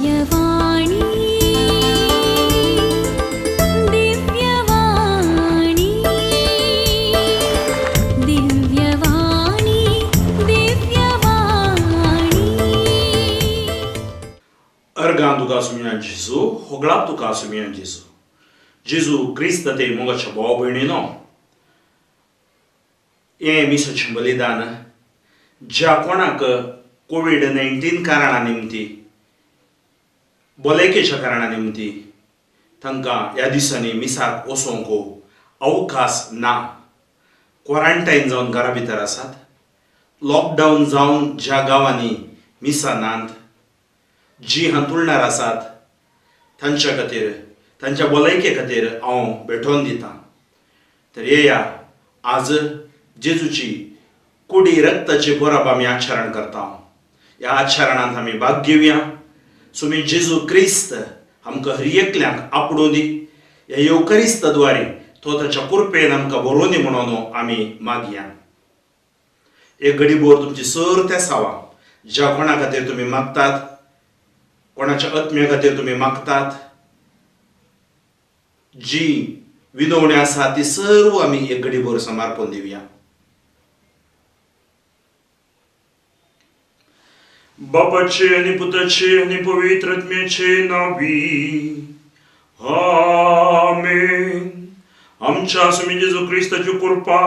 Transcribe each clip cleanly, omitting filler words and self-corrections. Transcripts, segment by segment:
दिव्यवाणी दिव्यवाणी दिव्यवाणी दिव्यवाणी. अर्गां तुका सुमया जेजू, होगळाप तुका सुमया जेजू. जेजू क्रिस्त ते मोगाच्या भाव भयणीनो, हें मिसाचें बलिदान ज्या कोणाक कोवीड 19 कारणा निमती, भलायकेच्या कारणा निमती तांकां ह्या दिसांनी मिसाक वचोंक अवकाश ना, क्वॉरंटायन जावन घरा भितर आसात, लॉकडावन जावन ज्या गांवांनी मिसां नात, जी हांतुळणार आसात, तांच्या खातीर, तांच्या भलायके खातीर हांव भेटोवन दितां. तर येया, आज जेजूची कुडी रक्ताची परब आमी आचरण करता. ह्या आचरणांत आमी भाग घेवया. सुमी जेजू क्रिस्त आमकां हर एकल्यांक आपडूं दी. ह्या येवकरिस्त द्वारे तो ताच्या कृपेन आमकां बरोवन दी म्हणून आमी मागया. एक घडीभर तुमची सर त्या सावा, ज्या कोणा खातीर तुमी मागतात, कोणाच्या आत्म्या खातीर तुमी मागतात, जी विनवणी आसा ती सर्व आमी एक घडीभर समर्पण दिवया. बापाचे आनी पुताचे आनी पवित्र आत्म्याचे नावी, आमेन. आमच्या स्वामी जेजू क्रिस्ताची कृपा,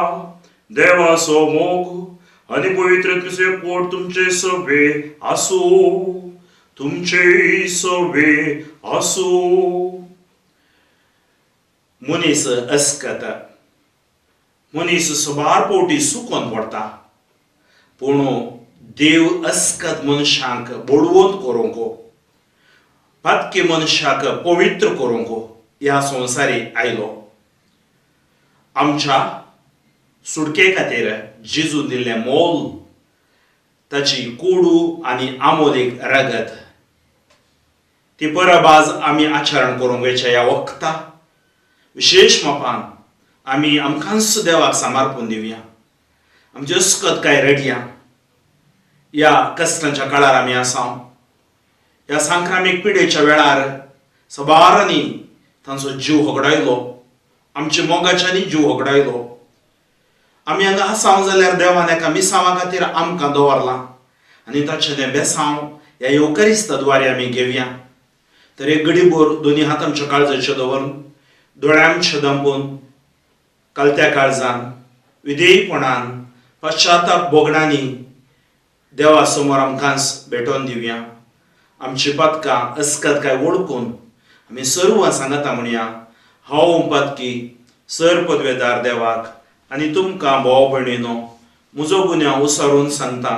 देवाचो मोग आनी पवित्र आत्म्याचो एकवट तुमचे सवे आसूं, तुमचे सवे आसूं. मनीस अस्कत, मनीस सबार पवटी चुकोन पडटा, पूण देव अस्कत मनशांक बळवंत करूंक, पातकी मनशाक पवित्र करूंक ह्या संवसारी आयलो. आमच्या सुटके खातीर जेजून दिल्लें मोल, ताची कोडू आनी आमोलीक रगत, ती परब आज आमी आचरण करूंक वयच्या ह्या वखता विशेश मापान आमी आमकांच देवाक समर्पण दिवया. आमची अस्कत काय रडया. ह्या कश्टांच्या काळार आमी आसा. ह्या संक्रामीक पिडेच्या वेळार सबारांनी तांचो जीव होगडायलो, आमच्या मोगाच्यांनी जीव होगडायलो. आमी हांगा आसाव जाल्यार देवान एका मिसांवा खातीर आमकां दवरलां आनी ताचें तें बेसांव ह्या येवकरिस्त द्वारे आमी घेवया. तर एक घडीभर दोनी हात आमच्या काळजाचेर दवरून, दोळे आमचे दंपून, कालत्या काळजान, विधेयपणान, पश्चाताप भोगणांनी देवा समोर आमकांच भेटोवन दिवया. आमची पातकां अस्कत काय वळखून आमी सर्व सांगता म्हणया, हांव पातकी सर पदवेदार देवाक आनी तुमकां भाव भयणीनो म्हजो गुन्यांव उसारून सांगता.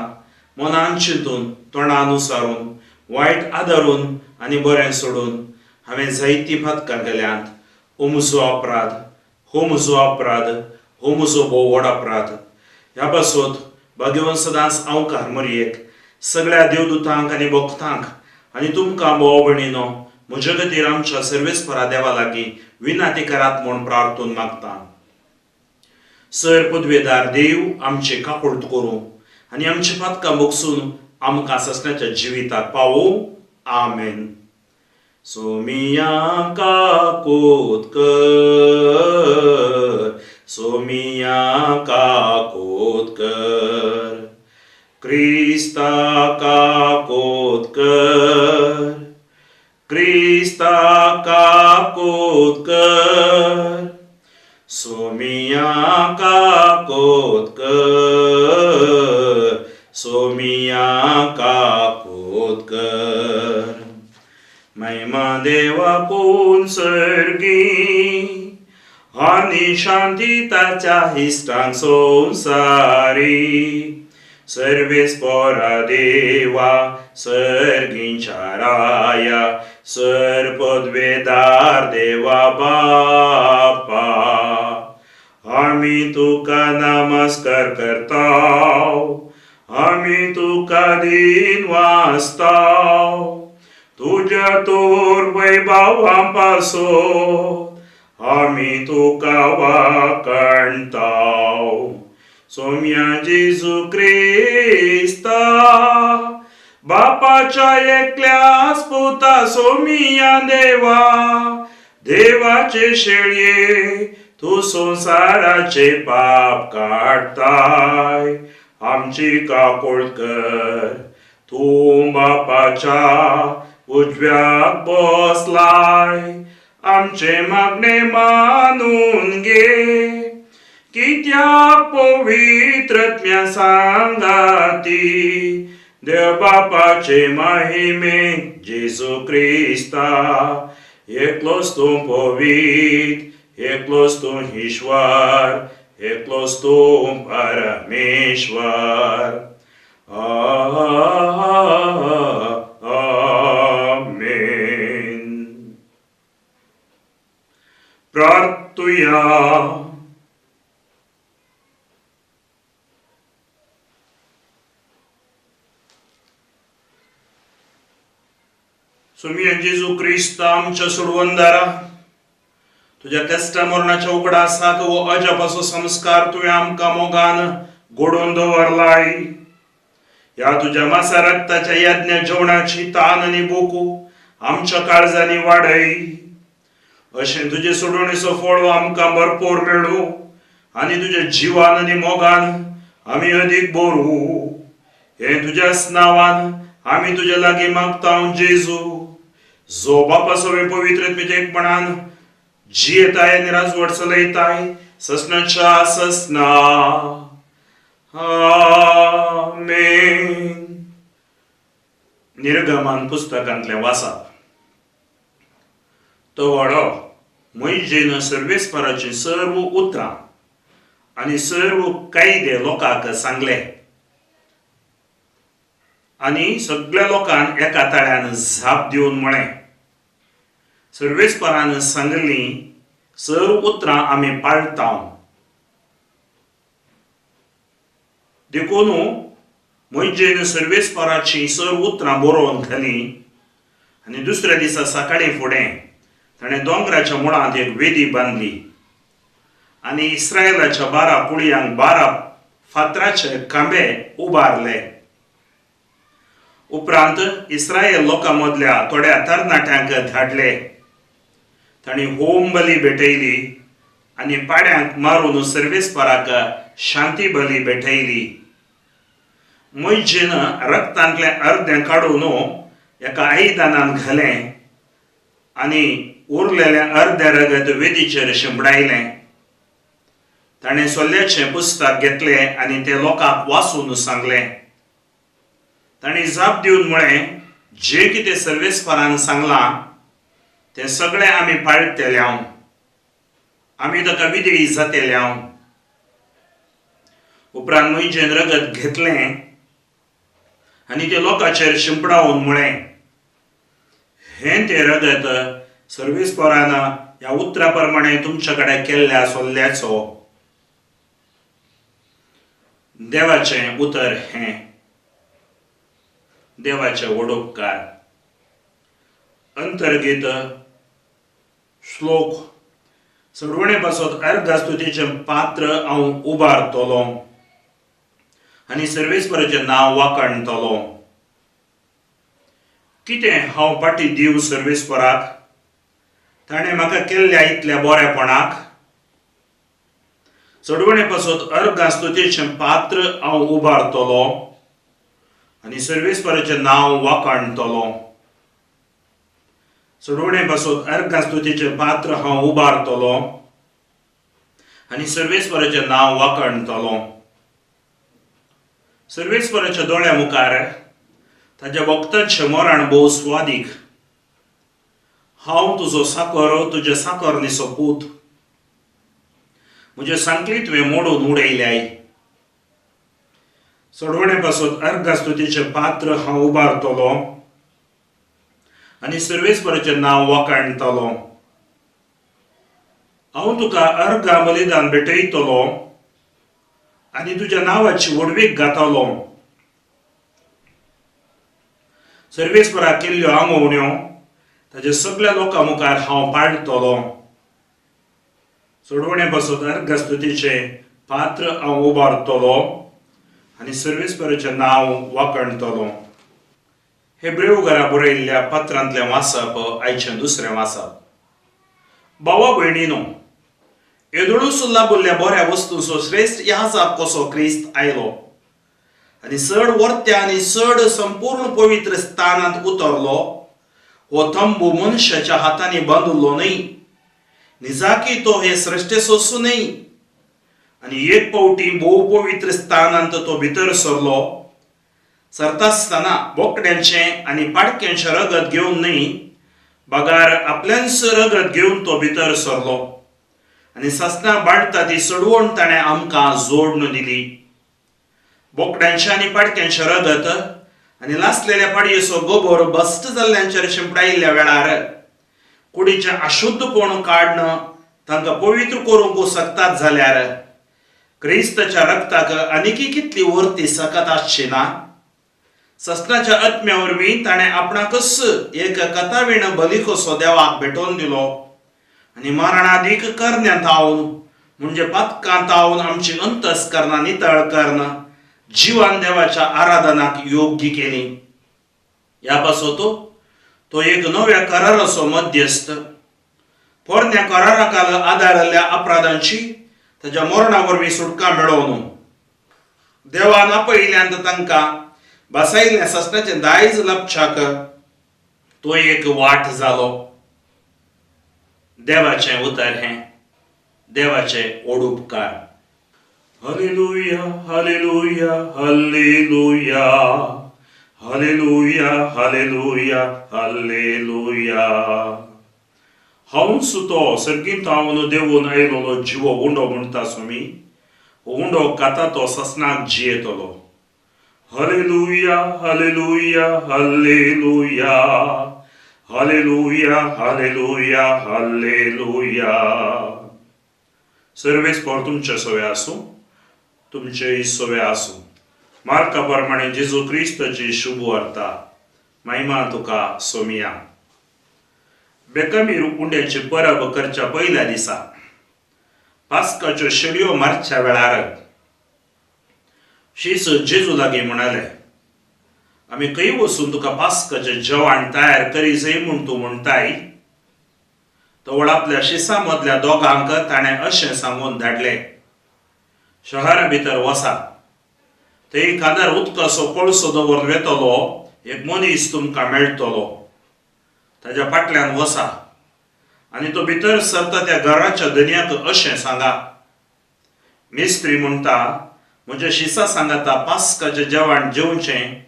मनान चिंतून, तोंडान उसारून, वायट आदारून आनी बरें सोडून हांवें जायतीं पातकां केल्यांत. हो म्हजो अपराध, हो म्हजो अपराध, हो म्हजो भोव व्हड अपराध. ह्या पासत भाग्यवंत सदांच हांवकार मरयेक, सगळ्या देवदुतांक आनी भक्तांक आनी तुमकां भाव भयणीनो म्हजे खातीर आमच्या सर्वेस्परा देवा लागीं विनाती करात म्हूण प्रार्थून मागता. सर पदवेदार देव आमचे काकुळट करूं आनी आमची पातकां भोगसून आमकां ससण्याच्या जिविताक पावूं. आमेन. सोमिया काकूत कर, सोमिया काकूत कर, क्रिस्ता काकूत कर, क्रिस्ता काकूत कर, सोमिया काकूत कर, सोमिया काकूत कर. महिमा देवा कोण सर्गी आनी शांती ताच्या इश्टांक संवसारी. सर्वेस्परा देवा, सर्गींच्या राया, सर पदवेदार देवा बापा, आमी तुका नमस्कार करताव, आमी तुका दिन वाचताव. तुज्या तोर वैभवां पासत आमी तुका वाकणताव. सोम्या जेजू क्रिस्ता. बापाच्या एकल्याच पुता सोमिया देवा, देवाचे शेळये तूं संवसाराचे पाप काडताय, आमची काकूळ कर। तूं बापाच्या उजव्याक बसलाय, आमचे मागणे मानून घे। कित्याक पवित्रत्म्या सांगाती देव बापाचे महिमे जेजू क्रिस्ता, एकलोच तूं पवित्र, एकलोच तूं ईश्वर, एकलोच तूं परमेश्वर। आमेन। प्रार्थुया। सुमिया जेजू क्रिस्त आमच्या सोडवणदारा, तुज्या कश्टा मरणाच्या उगडासाक वो अजापाचो संस्कार तुवें आमकां मोगान घडोवन दवरलाय। ह्या तुज्या मासा रक्ताच्या यज्ञ जेवणाची तान आनी भोकू आमच्या काळजांनी वाडय, अशें तुजे सोडवणेचो फळ आमकां भरपूर मेळूं आनी तुज्या जिवान आनी मोगान आमी अदीक बरू। हें तुज्याच नांवान आमी तुज्या लागीं मागता जेजू, जो बापा सवे पवित्र एकपणान जियेताय आनी राजवट चलयताय ससनाच्या ससना। आमेन। निर्गमन पुस्तकांतलें वाचप। तो व्हडो मोयजेन सर्वेस्पराचीं सर्व उतरां आनी सर्व कायदे लोकांक सांगले आनी सगळ्या लोकांक एका ताळ्यान जाप दिवन म्हळें, सर्वेस्परान सांगली सर्व उतरां आमी पाळटा। देखून मोयजेन सर्वेस्पराचीं सर्व उतरां बरोवन घालीं आनी दुसऱ्या दिसा सकाळीं फुडें ताणें दोंगराच्या मुळांत एक वेदी बांदली आनी इस्रायलाच्या 12 कुळयांक 12 फातराचे खांबे उबारले। उपरांत इस्रायल लोकां मदल्या थोड्या तरणाट्यांक धाडले। तांणी होम बली भेटयली आनी पाड्यांक मारून सर्वेस्पराक शांती बली भेटयली। मोयजेन रक्तांतलें अर्दें काडून एका आयदनान घालें आनी उरलेलें अर्दें रगत वेदीचेर शिंपडायलें। ताणें सोल्ल्याचें पुस्तक घेतलें आनी तें लोकांक वाचून सांगलें। तांणी जाप दिवन म्हळें, जें कितें सर्वेस्परान सांगलां तें सगळें आमी पाळटले, आमी ताका विधेयी जातले। उपरांत मोयजेन रगत घेतलें आनी तें लोकांचेर शिंपडावन म्हळें, हें तें रगत सर्वेस्परान ह्या उतरा प्रमाणे तुमच्या कडेन केल्ल्या सोल्ल्याचो। देवाचें उतर हें। देवाचे वडोपकार। अंतर्गीत श्लोक। सडवणे पासत अर्घास्तुतीचें पात्र हांव उबारतलो आनी सर्वेस्पराचें नांव वाखाणटलो। कितें हांव पाटी दिव सर्वेस्पराक, ताणें म्हाका केल्ल्या इतल्या बरेपणाक? चडवणे पासत अर्घास्तुतीचें पात्र हांव उबारतलो आनी सर्वेस्पराचें नांव वाखाणटलो। चडवणे पासत अर्घास्तुतीचें पात्र हांव उबारतलो आनी सर्वेस्पराचें नांव वाखाणटलो। सर्वेस्पराच्या दोळ्या मुखार ताज्या वखदाचें मरण भोव स्वादीक। हांव तुजो साकर, तुज्या साकरणीचो पूत, म्हजे सांकली तुवें मोडून उडयल्याय। चडवणे पासत अर्घास्तुतीचें पात्र हांव उबारतलो आनी सर्वेस्पराचें नांव वाखाणटलो। हांव तुका अर्घा बलिदान भेटयतलो आनी तुज्या नांवाची व्हडवीक गातलो। सर्वेस्पराक केल्ल्यो आंगवण्यो ताज्या सगळ्या लोकां मुखार हांव पाळटलो। चडवणे पासत अर्घास्तुतीचें पात्र हांव उबारतलो आनी सर्वेस्पराचें नांव वाखाणटलो। हेब्रेव घरा बरयल्ल्या पत्रांतलें वाचप आयचें दुसरें वाचप. भावा भयणीनो, येदोळूच लाबुल्ल्या बऱ्या वस्तूंचो श्रेश्ठ याजाक कसो क्रिस्त आयलो आनी चड वर्त्या आनी चड संपूर्ण पवित्र स्थानांत उतरलो. हो तंबू मनशाच्या हातांनी बांदिल्लो न्हय, निजाकी तो हे सृश्टेचोच न्हय. आनी एक फावटी भोव पवित्र स्थानांत तो भितर सरलो. सरतासतना बोकड्यांचें आनी पाडक्यांचें रगत घेवन न्हय, बगार आपलेंच रगत घेवन तो भितर सरलो आनी सासणां बाळटा ती सोडवण ताणें आमकां जोडून दिली. बोकड्यांचें आनी पाडक्यांचें रगत आनी लासलेल्या पाडयेचो गोबोर भश्ट जाल्ल्यांचेर शिंपडायिल्ल्या वेळार कुडीचें अशुद्धपण काडून तांकां पवित्र करूंक शकतात जाल्यार क्रिस्ताच्या रक्ताक आनीकय कितली वर्ती सकत आसची ना? ससनाच्या आत्म्या वरवीं ताणें आपणाकच एक कथावीण बली कसो देवाक भेटोवन दिलो आनी मरणादीक करण्यांत हावन म्हणजे पातकांत हावन आमची अंतस्करणां नितळ करून जिवान देवाच्या आराधनाक योग्य केली. ह्या पासत तो एक नव्या कराराचो मध्यस्थ. पोरण्या कराराकाल आदारिल्ल्या अपराधांची ताच्या मरणा वरवीं सुटका मेळोवन देवान आपयिल्ल्यान तांकां बसायिल्ल्या सासणाचें दायज लाबच्याक तो एक वाट जालो. देवाचें उतर हें देवाचें ओडुपकार. Hallelujah, hallelujah, hallelujah, hallelujah, hallelujah, hallelujah. हांवूच तो सर्गींत हांव देवून आयलोलो जिवो उंडो म्हणटा स्वामी, उंडो खाता तो ससनाक जियेतलो. Hallelujah, hallelujah, hallelujah, hallelujah, hallelujah, hallelujah. सर्वेस्पर तुमचे सवे आसूं, तुमचेय सवे आसूं. मार्का प्रमाणे जेजू क्रिस्ताची शुभ वार्ता. महिमा तुका सोमिया. बेकामीर उंड्याची परब करच्या पयल्या दिसा पास्काच्यो शेळयो मारच्या वेळार शीस जेजू लागीं म्हणाले, आमी खंय वचून तुका पास्काचें जेवण तयार करी जाय म्हूण तूं म्हणटाय? तवळ आपल्या शिसां मदल्या दोगांक ताणें अशें सांगून धाडलें, शहरा भितर वसा, थंय खांदार उदकाचो कळसो दवरून वेतलो एक मनीस तुमकां मेळटलो. ताज्या फाटल्यान वसा आनी तो भितर सरता त्या घराच्या धनयाक अशें सांगा, मिस्त्री म्हणटा म्हज्या शिसा सांगाता पास्काचें जेवण जेवचें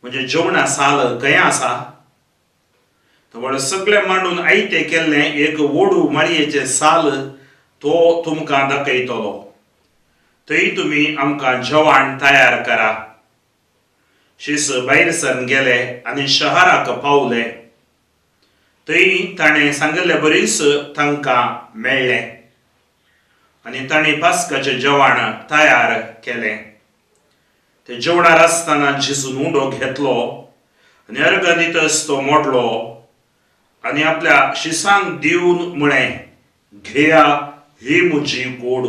म्हजें जेवणा साल खंय आसा? तवळ सगळें मांडून आयतें केल्लें एक ओडू माळयेचें साल तो तुमकां दाखयतलो. थंय तुमी आमकां जेवण तयार करा. शीस भायर सरून गेले आनी शहराक पावले. थंय ताणें सांगिल्ले बरीच तांकां मेळ्ळें आनी तांणी पास्काचें जेवण तयार केलें. ते जेवणार आसतना जेजून उंडो घेतलो आनी अर्गां दितच तो मोडलो आनी आपल्या शिसांक दिवन म्हळें, घेया, ही म्हजी कूड.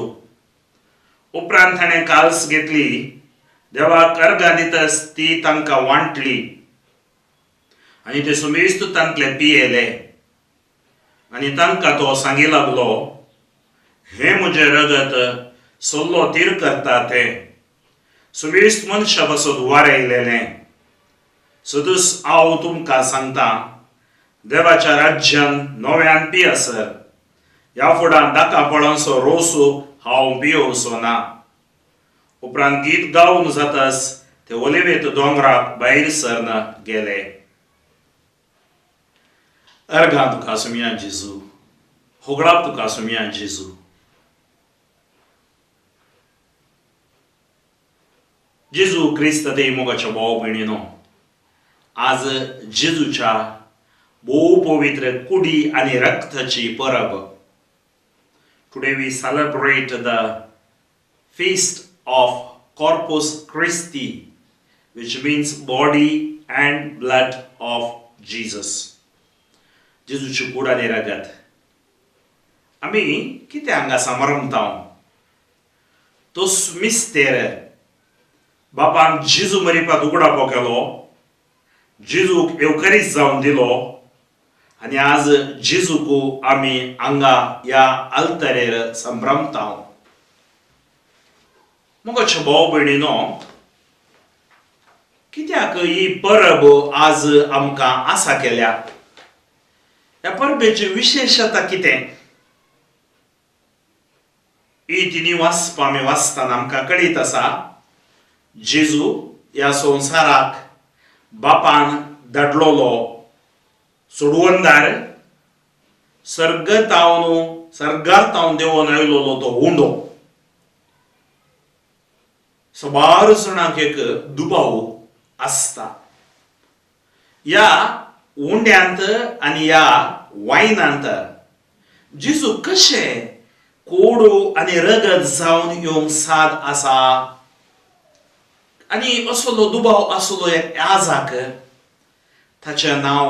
उपरांत ताणें काल्स घेतली, देवाक अर्गां दितच ती तांकां वांटली आनी ते सुमेस्त तांतले पियेले. आनी तांकां तो सांगी लागलो, हें म्हजें रगत सल्लो तीर करता तें सुमेस्त मनशा पासत वारयलेलें. सदूच हांव तुमकां सांगता, देवाच्या राज्यान नव्यान पियासर ह्या फुडां दाका फळांचो रोस हांव पियोवचो ना. उपरांत गीत गावन जाताच ते ओलिवेत दोंगराक भायर सरन गेले. अर्गां तुका सुमया जेजू, होगळाप तुका सुमया जेजू. जेजू क्रिस्त ते मोगाच्या भाव भयणीनो, आज जेजूच्या भोव पवित्र कुडी आनी रक्ताची परब. Today we celebrate the feast of Corpus Christi, which means body and blood of Jesus. जेजूची कूड आनी रगत. आमी कितें हांगा समारंभता? तोच मिस्तेर बापान जेजू मरिपाक उगडापो केलो. जेजूक येवकारीच जावन दिलो आनी आज जेजूक आमी हांगा ह्या आल्तरेर संभ्रमता. मोगाच्या भाव भयणीनो, कित्याक ही परब आज आमकां आसा केल्या? ह्या परबेची विशेशता कितें? ही तिनी वाचपा आमी वाचतना आमकां कळीत आसा, जेजू ह्या संवसाराक बापान धाडलोलो सोडवणदार, सर्गतावन सर्गार तावन देंवोन आयलोलो तो उंडो. सबार जाणांक एक दुबाव आसता ह्या उंड्यांत आनी ह्या वायनांत जेजू कशें कोडू आनी रगत जावन येवंक साद आसा. आनी असलो दुबाव आसलो एक याजाक, ताचें नांव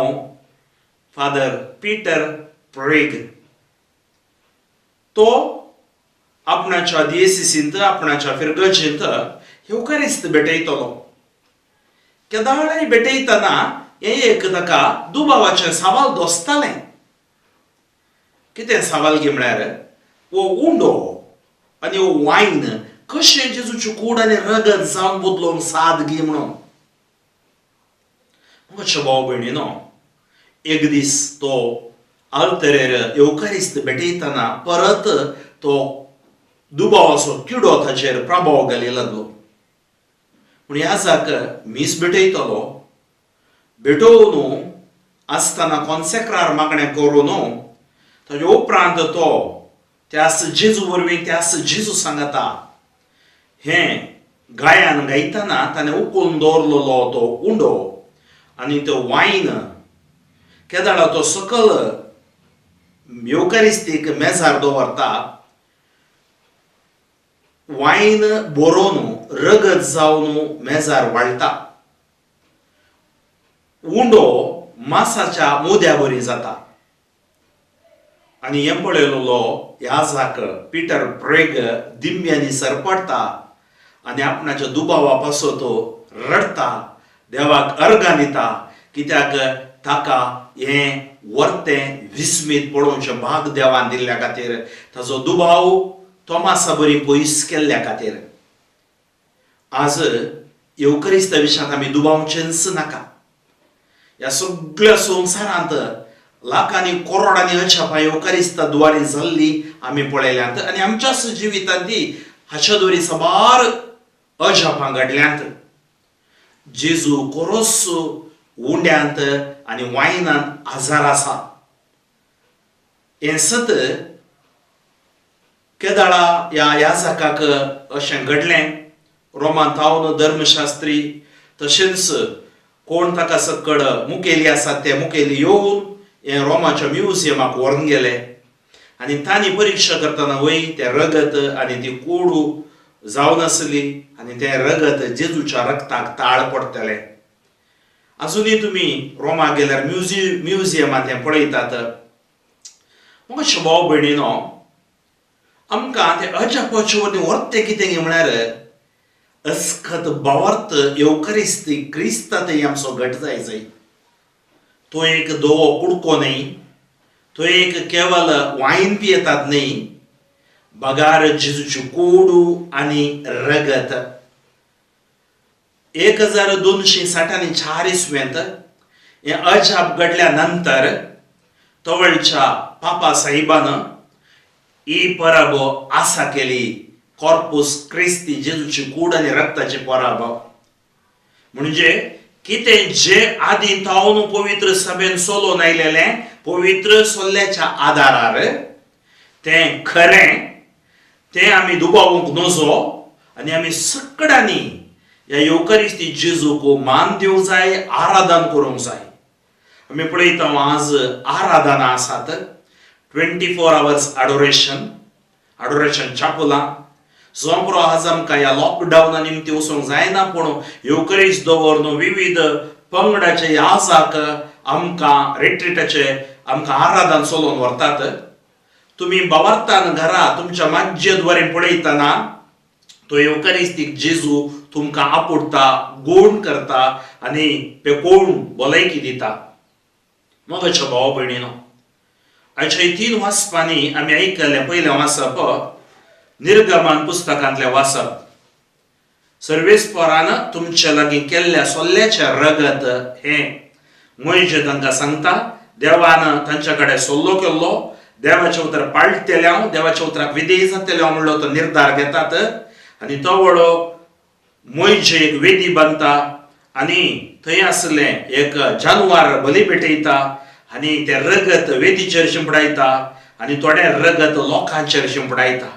फादर पिटर प्रेग. तो आपणाच्या दियेसिसींत, आपणाच्या फिरगर्जींत येवकारिस्त भेटयतलो. केदाळाय भेटयतना हें एक ताका दुबावाचें सवाल दोसतालें. कितें सवाल गी म्हळ्यार, हो उंडो आनी हो वायन कशें जेजूची कूड आनी रगत जावन बदलोवंक साद गी म्हणून. म्हज्या भाव भयणीनो, एक दीस तो आल्तरेर येवकारिस्त भेटयतना परत तो दुबावाचो किडो ताचेर प्रभाव घाली लागलो. पूण ह्या मीस भेटयतलो, भेटोवन आसतना कॉन्सेक्रार मागणें करून ताजे उपरांत तो त्यास जेजू वरवीं त्यास जेजू सांगता हें गायन गायतना ताणें उकलून दवरलेलो तो उंडो आनी तो वायन केदाळा तो सकल येवकारिस्तीक मेजार दवरता, वायन बरोवन रगत जावन मेजार वाळटा, उंडो मासाच्या मुद्या बरी जाता. आनी हें पळयलेलो ह्या पिटर प्रेग दिंब्यांनी सरपडटा आनी आपणाच्या दुबावा पासत तो रडटा, देवाक अर्गां दिता, कित्याक ताका हें वर्तें विस्मीत पळोवचें भाग देवान दिल्ल्या खातीर, ताचो दुबाव तोमासा बरी पयस केल्ल्या खातीर. आज येवकरिस्ता विशयांत आमी दुबावचेंच नाका. ह्या सगळ्या संवसारांत लाखांनी करोडांनी अजापां येवकारिस्ता द्वारे जाल्ली आमी पळयल्यांत आनी आमच्याच जिवितांत ती हाच्या द्वारे साबार अजापां घडल्यांत. जेजू कोरोस उंड्यांत आनी वायनांत आजार आसा. हें सत केदाळा ह्या याजकाक अशें घडलें. रोमान थावन धर्मशास्त्री तशेंच कोण ताका सकड मुखेली आसात ते मुखेली येवन हें रोमाच्या म्युझियमाक व्हरून गेले आनी तांणी परिक्षा करतना वय तें रगत आनी ती कोडू जावन आसली आनी तें रगत जेजूच्या रगताक ताळ पडटलें. आजुनूय तुमी रोमाक गेल्यार म्युझियमांत हें पळयतात. मग भाव भयणीनो, आमकां तें अजापाचे वरवीं वर्तें कितें म्हळ्यार अस्खत भावार्थ येवकारिस्ती क्रिस्ता थंय आमचो घट जाय जाय. तो एक धवो कुडको न्हय, तो एक केवल वायन पियेतात न्हय, बगार जेजूची कोडू आनी रगत. 1264 इसवेंत हें अजाप घडल्या नंतर तवळच्या पापा साहिबान ही परब आसा केली, कॉर्पूस क्रिस्ती, जेजूची कूड आनी रक्ताची परब. म्हणजे कितें जे आदी थावन पवित्र सभेन सोलोवन आयलेलें पवित्र सोल्ल्याच्या आदारार तें खरें, तें आमी दुबावूंक नजो आनी आमी सगळ्यांनी ह्या येवकारिस्ती जेजूक मान दिवंक जाय, आराधन करूंक जाय. आमी पळयता आज आराधना आसात, 24 आवर्स अडोरेशन, अडोरेशन चापुलां. जोंपरो आज आमकां ह्या लॉकडावना निमती वचूंक जायना, पूण येवकरीस दवरून विविध पंगडाचे याजाक आमकां रिट्रिटाचे आमकां आराधन चलोवन व्हरतात. तुमी बावार्थान घरा तुमच्या माज्जे द्वारे पळयतना तो येवकारिस्तीक जेजू तुमकां आपुडटा, गोड करता आनी पेकोवन भलायकी दिता. मोगाच्या भाव भयणीनो, आयच्या तीन वाचपांनी आमी आयकल्लें पयलें वाचप निर्गमन पुस्तकांतलें वाचप. सर्वेस्परान तुमचे लागीं केल्ल्या सोल्ल्याचें रगत हें मोयजे तांकां सांगता. देवान तांच्या कडेन सल्लो केल्लो, देवाचें उतर पाळटले हांव, देवाच्या उतराक विधेय जातले हांव म्हणलो तो निर्धार घेतात आनी तो व्हडो मोयजे एक वेदी बांदता आनी थंय आसलें एक जानवर बली भेटयता आनी तें रगत वेदीचेर शिंपडायता आनी थोडें रगत लोकांचेर शिंपडायता.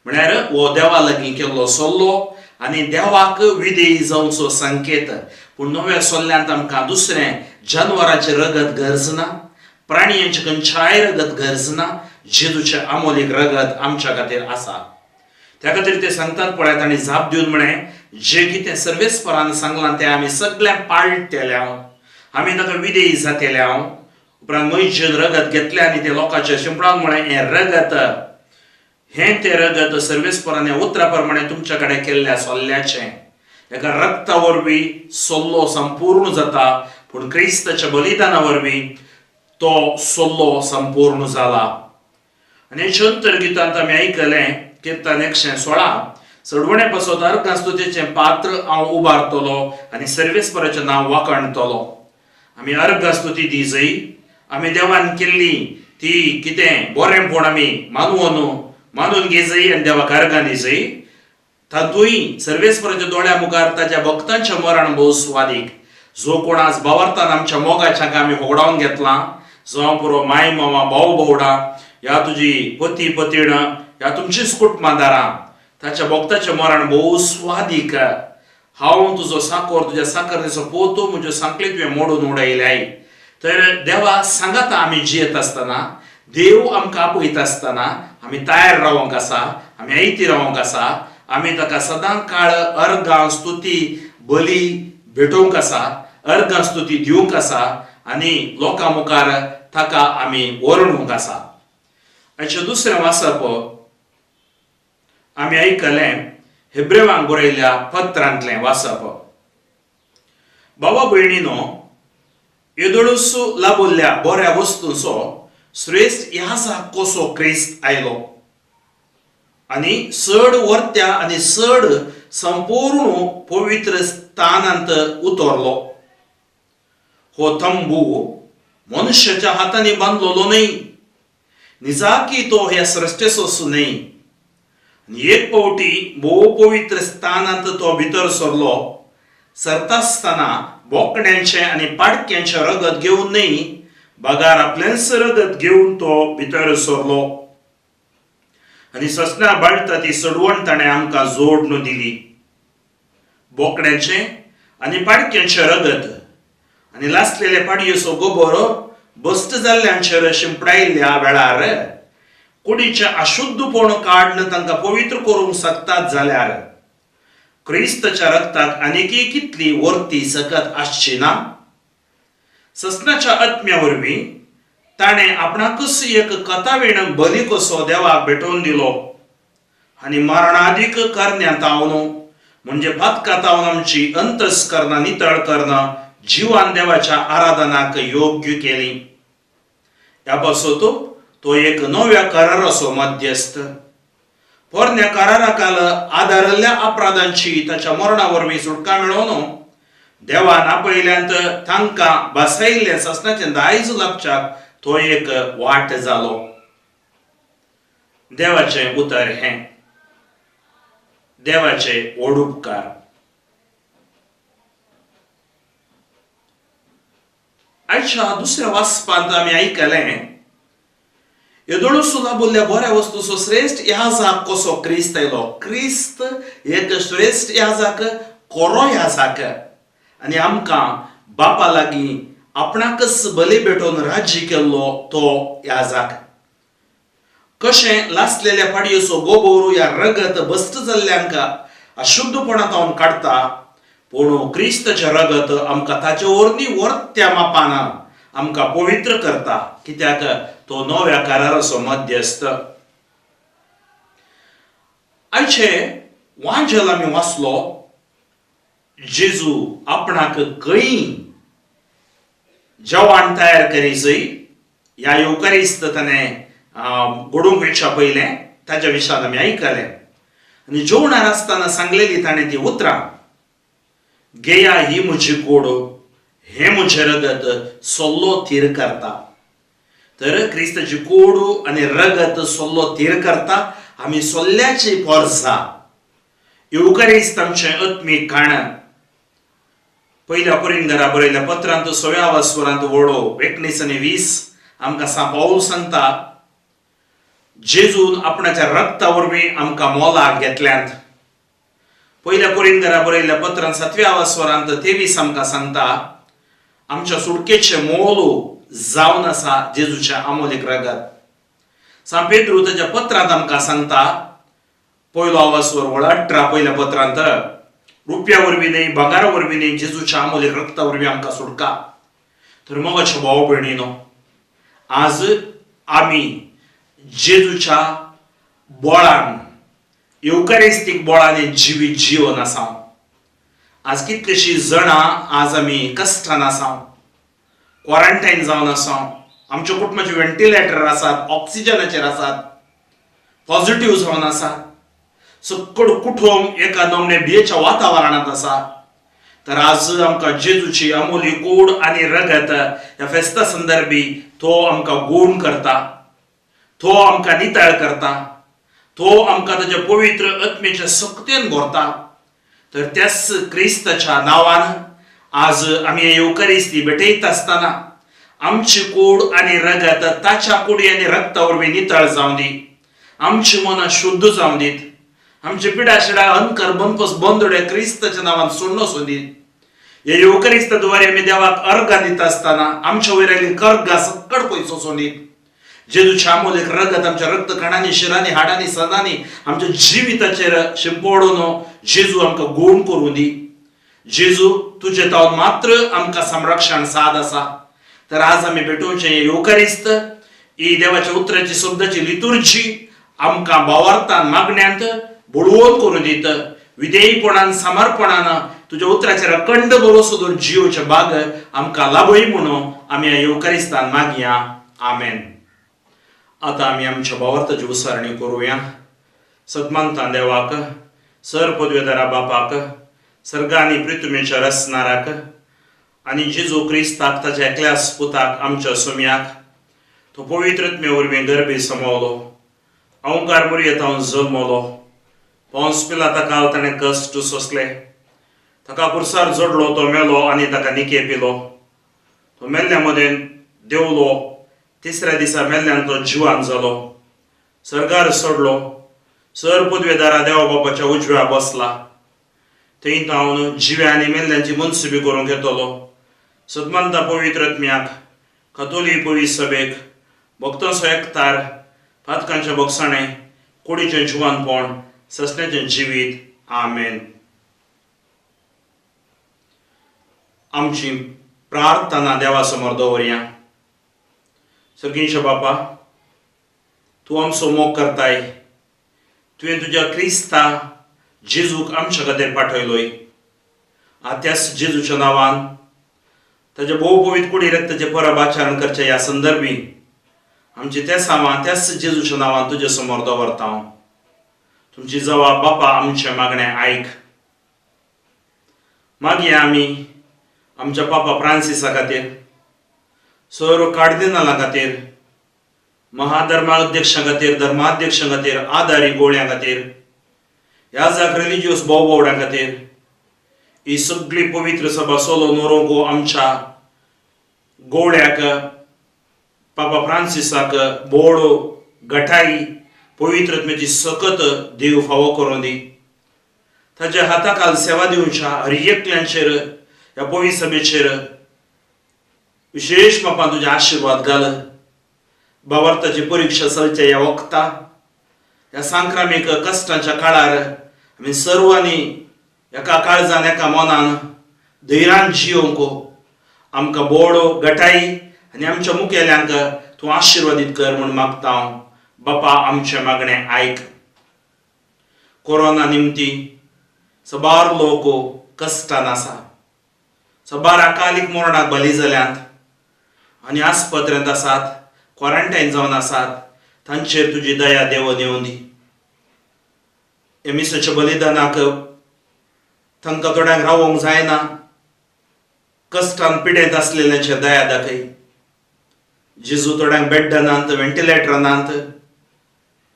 म्हळ्यार हो देवा लागीं केल्लो सल्लो आनी देवाक विधेय जावचो संकेत. पूण नव्या सल्ल्यांत आमकां दुसरें जानवराचें रगत गरज ना, प्राणयांचें खंयच्याय रगत गरज ना, जेजूचें आमोलीक रगत आमच्या खातीर आसा. त्या खातीर ते सांगतात पळयात आनी जाप दिवन म्हळें, जें कितें सर्वेस्परान सांगलां तें आमी सगळें पाळटले हांव, आमी ताका विधेय जातले हांव. उपरांत मोयजेन रगत घेतलें आनी तें लोकांचेर शिंपडावन म्हळें, हें रगत, हें तें रगत सर्वेस्परान ह्या उतरा प्रमाणें तुमच्या कडेन केल्ल्या सोल्ल्याचें. एका रगता वरवीं सोल्लो संपूर्ण जाता, पूण क्रिस्ताच्या बलिदाना वरवीं तो सोल्लो संपूर्ण जाला. आनी हेच्या अंतर्गितांत आमी आयकलें किर्तन 116, चडवणे पासत अर्गां स्तुतीचें पात्र हांव उबारतलो आनी सर्वेस्पराचें नांव वाखाणतलो. आमी अर्गां स्तुती दी जय, आमी देवान केल्ली ती कितें बरेंपण आमी मानून घेजय आनी देवाक अर्गां दिजय. तातूंय सर्वेस्पराच्या दोळ्या मुखार ताच्या भक्तांचें मरण भोव स्वादीक. जो कोण आज बावरतान आमच्या मोगाच्या आमी होगडावन घेतलां, जावं पुरो माय मामा भाव भोवडा ह्या तुजी पती पतीण ह्या तुमचीच कुटुंबादारां, ताच्या भक्ताचें मरण भोव स्वादीक. हांव तुजो साकोर, तुज्या साकरणेचो पोतो, म्हज्यो सांकळी तुवें मोडून उडयल्याय. तर देवा सांगाता आमी जियेत आसतना, देव आमकां आपयता आसतना आमी तयार रावंक आसा, आमी आयती रावंक आसा, आमी ताका सदां काळ अर्गां स्तुती बली भेटोवंक आसा, अर्गां स्तुती दिवंक आसा आनी लोकां मुखार ताका आमी वरणूंक आसा. हाचें दुसरें वाचप आमी आयकलें हेब्रेवांक बरयल्ल्या पत्रांतलें वाचप. भावा भयणीनो, येदोळूस लाबल्ल्या बऱ्या वस्तूंचो श्रेश्ठ याजाक कसो क्रिस्त आयलो आनी चड वर्त्या आनी चड संपूर्ण पवित्र स्थानांत उतरलो. हो तंबू मनशाच्या हातांनी बांदलेलो न्हय, निजाकी तो ह्या सृश्टेचोच न्हय. आनी एक फावटी भोव पवित्र स्थानांत तो भितर सरलो, सरतासतना बोकड्यांचें आनी पाडक्यांचें रगत घेवन न्हय, बगार आपलेंच रगत घेवन तो भितर सरलो आनी ससना बाळटा ती सडवण ताणें आमकां जोडून दिली. बोकड्यांचें आनी पाडक्यांचें रगत आनी लासलेले पाडयेचो गोबोर बस्ट जाल्ल्यांचेर शिंपडायल्ल्या वेळार कुडीचें अशुद्धपण काडून तांकां पवित्र करूंक शकतात जाल्यार क्रिस्ताच्या रगताक आनीकय कितली वर्ती सकत आसची ना? ससनाच्या आत्म्या वरवीं ताणें आपणाकूच एक कथावीण बली कसो देवाक भेटोवन दिलो आनी मरणादीक करण्यांत हांव म्हणजे पातकातावन आमची अंतस्करणां नितळ करणं जिवान देवाच्या आराधनाक योग्य केली. ह्या पासत तो एक नव्या कराराचो मध्यस्थ. पोरण्या कराराकाल आदारिल्ल्या अपराधांची ताच्या मरणा वरवीं सुटका मेळोवन देवान आपयल्यांत तांकां बसयल्लें ससनाचें दायज लाभच्याक तो एक वाट जालो. देवाचें उतर हें, देवाचे व्हड उपकार. आयच्या दुसऱ्या वाचपांत आमी आयकलें येदोळूस लाबल्ल्या बऱ्या वस्तूचो श्रेश्ठ याजाक कसो क्रिस्त आयलो. क्रिस्त एक श्रेश्ठ याजाक, कोरो याजाक आनी आमकां बापा लागीं आपणाकच बली भेटोवन राजी केल्लो तो याजाक. कशें लासलेल्या पाडयेचो गोबोर ह्या रगत भश्ट जाल्ल्यांक अशुद्धपणांत काडटा, पूण क्रिस्ताचें रगत आमकां ताचे वरवीं वर्त्या मापान आमकां पवित्र करता, कित्याक तो नव्या कराराचो मध्यस्थ. आयचे वांजेल आमी वाचलो जेजू आपणाक खंय जेवण तयार करीजय ह्या येवकारिस्त ताणें घडोवंक वयच्या पयलें ताच्या विशयान आमी आयकलें आनी जेवणार आसतना सांगलेली ताणें ती उतरां, घेया ही म्हजी कूड, हें म्हजें रगत सोल्लो थीर करता. तर क्रिस्ताची कूड आनी रगत सोल्लो थीर करता. आमी सोल्ल्याची पोरसा येवकारिस्त आमचें आत्मीक खाण. पयल्या कोरिंदरा बरयल्या पत्रांत सव्या वरांत वडो 19 आनी 20 आमकां सांत पावल सांगता, जेजून आपणाच्या रक्ता वरवीं आमकां मोलाक घेतल्यांत. पयल्या कोरिंदरा बरयल्ल्या पत्रांत 7व्या वरांत 23 आमकां सांगता, आमच्या सुटकेचें मोल जावन आसा जेजूचें आमोलीक रगत. सांत पेद्रू ताच्या पत्रांत आमकां सांगता, पयलो आवाज वळ 18 पयल्या पत्रांत, रुपया वरवीं न्हय, भांगरा वरवीं न्हय, जेजूच्या आमोलीक रक्ता वरवीं आमकां सुटका. तर मोगाच्या भाव भयणीनो, आज आमी जेजूच्या बोळान, येवकारिस्तीक बोळान जिवीत जिवन आसा. आज कितलीशीं जाणां आज आमी कश्टान आसा, क्वॉरंटायन जावन आसा, आमच्या कुटुंबाचे व्हेंटिलेटर आसात, ऑक्सिजनाचेर आसात, पॉझिटिव्ह जावन आसात, सकड कुटुंब एका नमणे भियेच्या वातावरणांत आसा. तर आज आमकां जेजूची अमोली कूड आनी रगत ह्या फेस्ता संदर्भी तो आमकां गूण करता, तो आमकां नितळ करता, तो आमकां ताच्या पवित्र आत्मेच्या सक्तेन भरता. तर त्याच क्रिस्ताच्या नांवान आज आमी हे येवकारिस्ती भेटयता आसतना आमची कूड आनी रगत ताच्या कुडी आनी रक्ता वरवीं नितळ जावं दी, आमची मनां शुद्ध जावं दीत, आमचे पिडा शिडा अनकर बनपस बंदोड्या क्रिस्ताच्या नांवान सोडणो सोदीत. हे येवकारिस्ता द्वारे आमी देवाक अर्गां दिता आसतना आमच्या वयर आयिल्ली कर्गां सक्कड पयसो सोदीत. जेजूच्या आमोलीक रगत आमच्या रक्त कणांनी, शिरांनी, हाडांनी, सदांनी आमच्या जिविताचेर शिंपडून जेजू आमकां गूण करूं दी. जेजू तुजे तावन मात्र आमकां संरक्षण साद आसा. तर आज आमी भेटोवचें हें येवकारिस्त, ही देवाच्या उतराची शब्दाची लितुर्जी आमकां भावार्थान मागण्यांत बळवंत करूं दीत. विधेयपणान समर्पणान तुज्या उतराचेर अखंड भरोसो दवरून जियोचे बाग आमकां लाभय म्हणून आमी ह्या येवकारिस्तान मागया. आमेन. आतां आमी आमच्या भावार्थाची उसारणी करुया. सदमानता देवाक, सर पदवेदारा बापाक, सर्गा आनी प्रितुमेच्या रसनाराक आनी जेजू क्रिस्ताक ताच्या एकल्याच पुताक आमच्या सोम्याक, तो पवित्र वरवीं गर्भी समवलो, अवंकार मुरयेतावन जल्मलो, पोंस पिलाता काल ताणें कश्ट सोंसले, ताका कुर्सार जोडलो, तो मेलो आनी ताका निके पिलो, तो मेल्ल्या मदें देंवलो, तिसऱ्या दिसा मेल्ल्यान तो जिवान जालो, सर्गार सोडलो, सर पदवेदारा देवा बापाच्या उजव्या बसला, थंय तावन जिव्या आनी मेल्ल्यांची मनसुबी करूंक येतलो. सदमंता पवित्र आत्म्याक, कतोली पवित्र सभेक, भक्तांचो एकतार, पातकांचें भोगसाणें, कुडीचें जिवानपण, ससण्याचें जिवीत. आमेन. आमची प्रार्थना देवा समोर दवरया. सर्गींच्या बापा, तूं आमचो मोग करताय, तुवें तुज्या क्रिस्ता जेजूक आमच्या खातीर पाठयलोय. त्याच जेजूच्या नांवान ताच्या भोव पवित्र कुडी रक्ताचें परब आचरण करचें ह्या संदर्भी आमची त्या सामान त्याच जेजूच्या नांवान तुजे समोर दवरता हांव. तुमची जवाब बापा आमचें मागणें आयक. मागीर आमी आमच्या पापा फ्रांसिसा खातीर, सर कार्दिनाला खातीर, महाधर्माध्यक्षां खातीर, धर्माध्यक्षां खातीर, आदारी गोळ्यां खातीर, ह्या जाक रिलिजियस भाव भावड्यां खातीर, ही सगळी पवित्र सभा सोलो नोरोंको आमच्या गोवळ्याक पापा फ्रांसिसाक बोड गठाई पवित्रत्मेची सकत देव फावो करूं दी. ताच्या हाताखाल सेवा दिवच्या हर एकल्यांचेर ह्या पवित्र सभेचेर विशेश बापा तुजे आशिर्वाद घाल. भावार्थाची परिक्षा चलच्या ह्या वखता, ह्या संक्रामीक कश्टांच्या काळार आमी सर्वांनी एका काळजान एका मनान धैर्यान जियोवंक आमकां बोडो गटाई आनी आमच्या मुखेल्यांक तूं आशिर्वादीत कर म्हूण मागता हांव. बापा आमचें मागणें आयक. कोरोना निमती सबार लोक कश्टान आसा. साबार अकालीक मरणाक बली जाल्यात आनी आस्पत्रेंत आसात, क्वॉरंटायन जावन आसात, तांचेर तुजी दया देवोन येवंदी. ह्या मिसाच्या बलिदानाक तांकां थोड्यांक रावोंक जायना, कश्टान पिडेंत आसलेल्यांचेर दया दाखय. जेजू थोड्यांक बेड्डानात, व्हेंटिलेटरानात,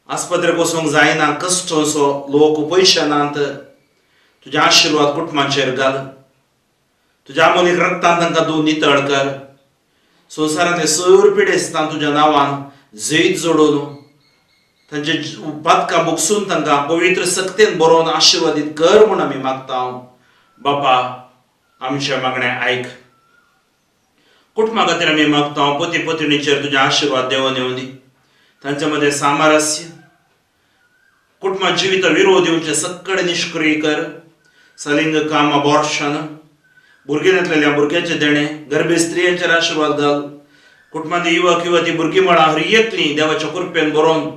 आस्पत्रेक वचूंक जायना, कश्टसो लोक पयशे नात, तुजे आशिर्वाद कुटुंबाचेर घाल. तुज्या आमोलीक रक्तान तांकां तूं नितळ कर. संवसारांतले सर पिडेस्तां तुज्या नांवान जैत जोडून तांचे पातकां भोगसून तांकां पवित्र सक्तेन बरोवन आशिर्वादीत कर म्हूण आमी मागता. बापा आमच्या मागणें आयक. कुटुंबा खातीर आमी मागता, पती पत्नीचेर तुजे आशिर्वाद देवोन येवंदी, तांचे मदें सामरस्य, कुटुंबा जिविता विरोध येवचे सक्कड निश्क्रिय कर. सलिंग काम, अबॉर्शन, भुरगीं नासलेल्या भुरग्याचें देणें, गर्भे स्त्रियांचेर आशिर्वाद घाल. कुटुंबांतली युवक युवती भुरगीं मळां हर एकलीं देवाच्या कृपेन बरोवन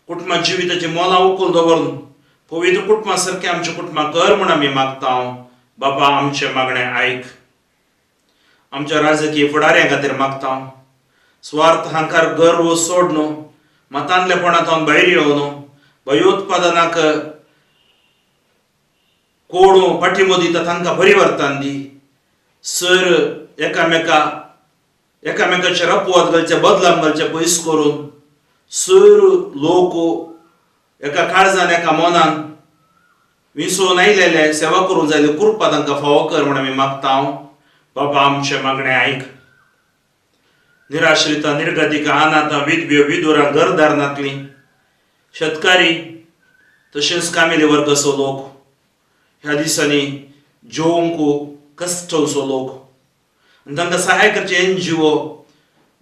कुटुंबा जिविताची मोलां उखल दवरून पवित्र कुटुंबा सारकें आमच्या कुटुंबां कर म्हूण आमी मागता. बापा आमचें मागणें आयक. आमच्या राजकीय फुडाऱ्यां खातीर मागता, स्वार्थ, हांकार, गर्व सोड न्हू, मतांतलेपणांत भायर येवन भयोत्पादनाक कोण पाठिंबो दिता तांकां परिवर्तन दी. सर एकामेका एकामेकाचेर अपवाद घालचे, बदलाम घालचे पयस करून सर लोक एका काळजान एका मनान विसोवन आयलेले सेवा करूंक जाय, कृपा तांकां फावो कर म्हूण आमी मागता. बाबा आमचें मागणें आयक. निराश्रितां, निर्गतिकां, अनाथां, विधव्यो, विदुरां, घरदार नातलीं, शेतकारी तशेंच कामेली वर्गाचो लोक, ह्या दिसांनी जेवंक कश्टसो लोक आनी तांकां सहाय करचे एनजीओ,